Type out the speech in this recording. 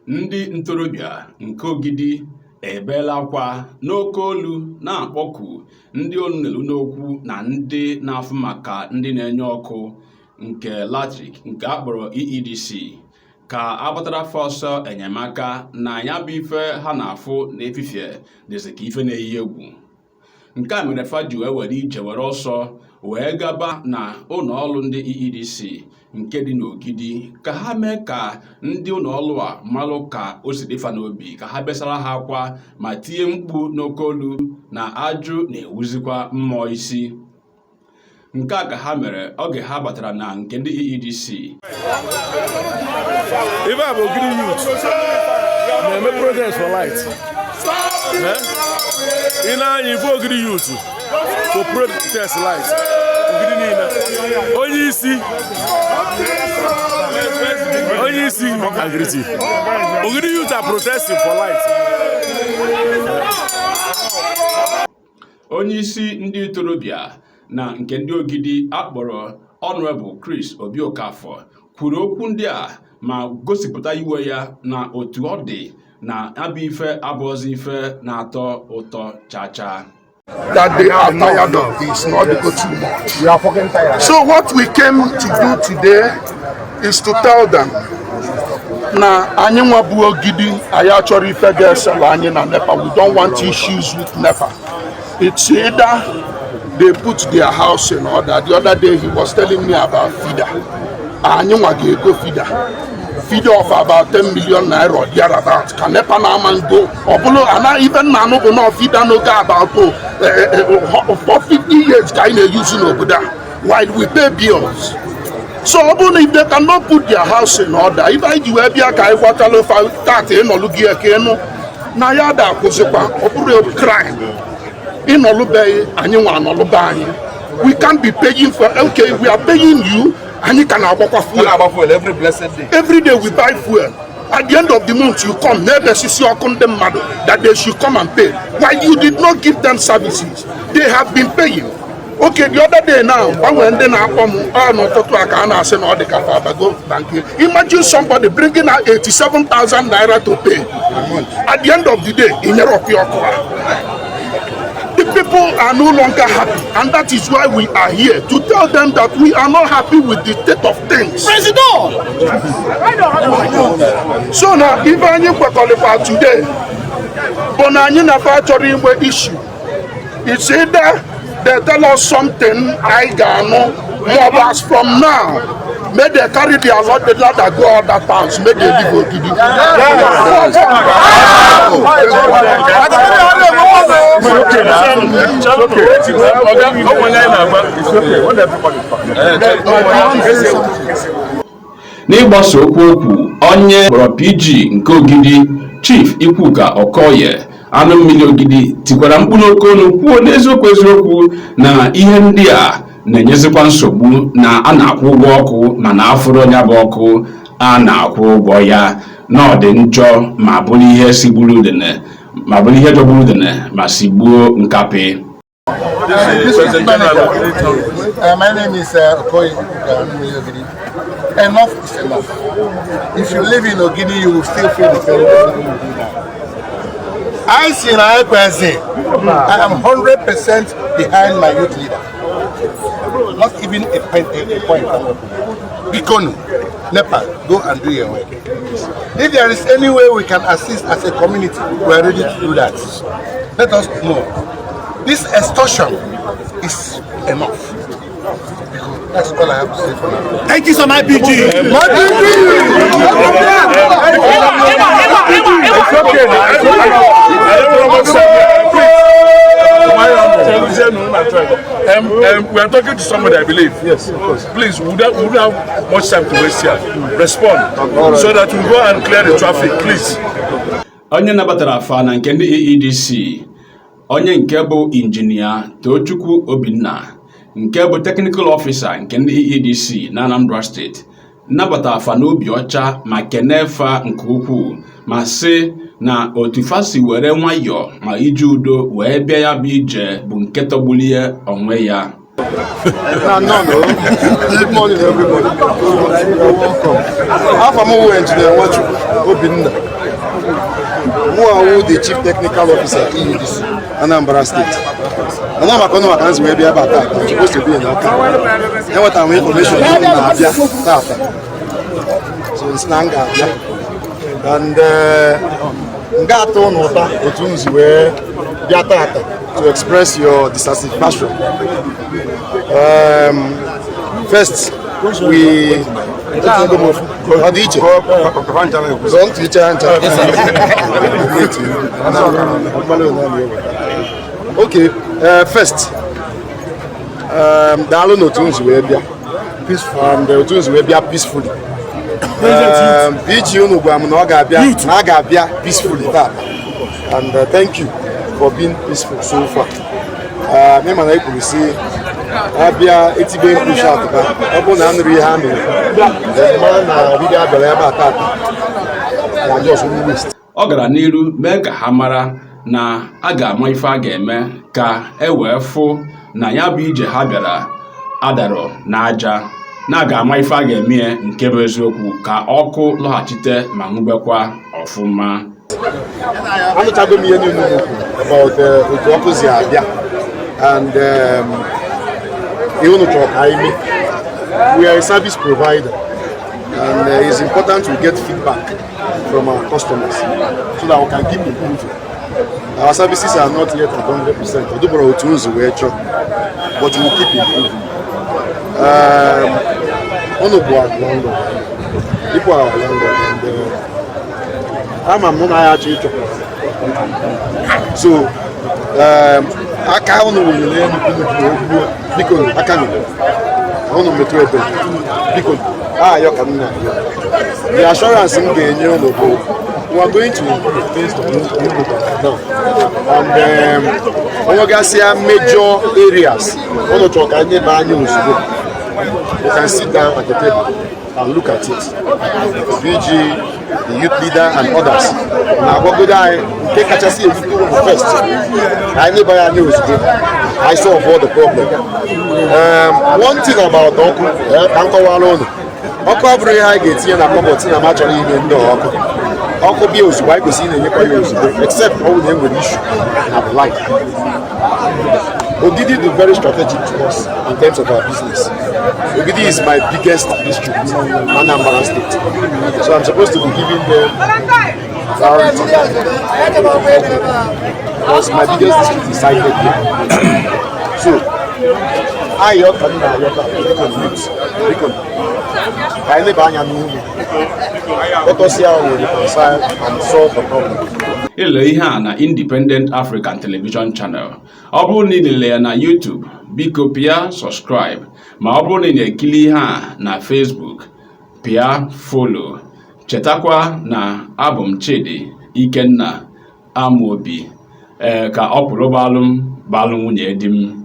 Ndị ntorobịa nke Ogidi ebeela akwa n'oke olu na-akpọku ndị ọnụ na-elu n'okwu na ndị na-afụ maka ndị na-enye ọkụ nke latrik nke a kpọrọ EEDC ka a gbatara fa ọsọ enyemaka na ya bụ ife ha na-afụ n'efifie dịzị ka ife na-eyi egwu. Nke a mere fa ji wee were ije were ọsọ wee gaba na ụlọ ọrụ ndị EEDC nke dị n'Ogidi ka ha mee ka ndị ụlọ ọrụ a malụ ka o si dị fa n'obi, ka ha besara ha akwa ma tie mkpu n'oke olu na ajụ na-ewuzikwa mmụọ isi. Nke a ka ha mere oge ha batara na nke ndị EEDC. Ife a bụ Ogidi youth na-eme protest for light. Ị na-anya ife Ogidi youth for protest light. Ogidi niile. Onye isi onye isi agriti. Ogidi youth are protesting for light. Onye isi ndị ntorobịa na nke ndị Ogidi a kpọrọ Honorable Chris Obi Okafor kwuru okwu ndị a ma gosipụta iwe ya na otu ọ dị na ya bụ ife abụọzi ife na-atọ ụtọ chaa. That they are tired of this, not go too much. We are fucking tired. So what we came to do today is to tell them na anyị nwa bụ Ogidi, anyị achọrọ ife ga-eselu anyị na NEPA. We don't want issues with NEPA. It's either they put their house in order. The other day he was telling me about feeder. Anyị nwa ga-ego feeder. Feeder of about 10 million naira or thereabout. Ka NEPA na-ama ngo ọ bụrụ ana ife nna anụ bụ na feeder n'oge about for 50 years ka anyị na-eyuzu n'obodo a while we pay bills. So ọ bụrụ na if they cannot put their house in order, ife anyị ji wee bịa ka anyị gwachala fa tata ịnọlụ gị eke ịnụ na ya da akwụzikwa. Ọ bụrụ crime ịnọlụbeghị, anyị nwa anọlụbe anyị. We can't be paying for, okay, we are paying you, anyị ka na-agbakwa fuel. Na-agba fuel every blessed day. Every day we buy fuel. At the end of the month you come na-ebesisi ọkụ ndị mmadụ that they should come and pay while you did not give them services they have been paying. Okay, the other day now, gbanwee ndị na-akpọ m ọ n'ụtụtụ a ka a na-asị na ọ dị ka fa abago bank. Imagine somebody bringing out 87,000 naira to pay. At the end of the day, ị nyere ọkụ ọkụ a. The people are no longer happy, and that is why we are here to tell them that we are not happy with the state of things. President! So na ife anyị kwekọrịkwa today bụ na anyị na fa chọrọ inwe issue. It's either they tell us something anyị ga-anụ, maọbụ as from now, may they carry their ladder go other towns, may they leave Ogidi. N'ịgbaso okwu okwu onye kpọrọ PG nke Ogidi, Chief Ikwuka Okoye anụ mmiri Ogidi tikwara mkpu n'oke olu kwuo n'eziokwu eziokwu na ihe ndị a na-enyezikwa nsogbu na a na-akwụ ụgwọ ọkụ mana afụrọ ya bụ ọkụ a na-akwụ ụgwọ ya, na ọ dị njọ ma bụrụ ihe sigburu udene ma bụrụ ihe jọgburu udene ma sigbuo nkapị. My name is Okoye Ogidi. Enough is enough. If you live in Ogidi, you will still feel the pain you do now. I see na Ekwensi. I am 100% behind my youth leader. Not even a point, a point. Bikonu, NEPA, go and do your work. If there is any way we can assist as a community, we are ready to do that. Let us know. This extortion is enough. Because that's all I have to say for now. Thank you, sir, my PG. My PG! It's okay now. It's okay. I don't know what to say. We are talking to somebody, I believe. Yes, of course. Please, we don't have much time to waste here. Respond so that we go and clear the traffic, please. Onye nabatara fa na nke ndị EEDC, onye nke bụ Injinia Tochukwu Obinna nke bụ Technical Officer nke ndị EEDC na Anambra Steeti, nabata fa n'obi ọcha ma kene fa nke ukwuu ma sị na otu fa si were nwayọọ ma ije udo wee bịa ya bụ ije bụ nke tọgbulie onwe ya. Na no, no. Good morning, everybody. You're welcome. Afa m wụ Engineer Nwachukwu Obinna. Mụ awụ the Chief Technical Officer, EEDC, Anambra State. Ana maka ọnụ maka nzi wee bịa ebe a taata. I'm supposed to be in Awka. Enwetara m information na m na-abịa taata. So nsị na m ga-abịa. And m ga-atụ ụnụ ụta otu nzi wee bịa taata to express your dissatisfaction. First, we ọ dị iche zọ ntị iche ya ncha. Okay, first, daalụ n'otu nzu wee bịa and otu nzu wee bịa peacefully. PG unu gwa m na ọ ga-abịa, na a ga-abịa peacefully taa, and thank you for being peaceful so far. Ịma na ekwuru si abịa etibe mkpu shout ba, ọ bụrụ na a nụrụ ihe ha mere, then mara na ọbịbịa abịara ebe a tata na just waste. Ọ gara n'iru mee ka ha mara na a ga-ama ife a ga-eme ka e wee fụ na ya bụ ije ha bịara adarọ n'aja, na a ga-ama ife a ga-eme ya nke bụ eziokwu ka ọkụ lọghachite ma nwubekwa ọfụma. Anụchago m ihe niile unu kwuru about otu ọkụ si abịa and ihe unu chọrọ ka anyị mee. We are a service provider and it's important to get feedback from our customers so that we can keep improving. Our services are not yet at 100%, ọ dụbara otu ụzọ wee chọọ, but we will keep improving. Unu bụ our landlord, people are our landlord, and ama m na ya achọ ịchọ so aka unu wụnyere n'elu unu gbuo. Biko, aka nụ unu metụ ebe, biko, ayọ ka m na-ayọ. The assurance m ga-enye unu bụ we are going to improve based on input now, and onwegasịa major areas unu chọrọ ka anyị leba anya ozugbo, we can sit down at the table and look at it. PG, the youth leader and others na-agwagodo anyị nke kachasị ewute unu first, ka anyị leba ya anya ozugbo, I solve all the problem. One thing about ọkụ, ka m kọwara unu, ọkụ abụrụ ihe anyị ga-etinye na cupboard na m achọrọ ime ndị ọkụ. Ọkụ bịa ozugbo, anyị kwesịrị ị na-enyekwa ya ozugbo, except ọ bụ na e nwere issue na the line. Ogidi is very strategic to us in terms of our business. Ogidi is my biggest district in Anambra State. So I'm supposed to be giving them priority. Because my biggest district is sited here. So, ayọ ka m na-ayọ ka biko youth, biko, ka anyị leba anya n'ugwu. Let us see how we reconcile and solve the problem. Ilele ihe a na Independent African Television Channel. Ọ bụrụ na ị lele ya na YouTube, biko pịa subscribe, ma ọ bụrụ na ị na-ekiri ihe a na Facebook, pịa follow. Chetakwa na abụ m Chidi Ikenna Amobi. Ee, ka ọ pụrụ balụ m balụ nwunye di m.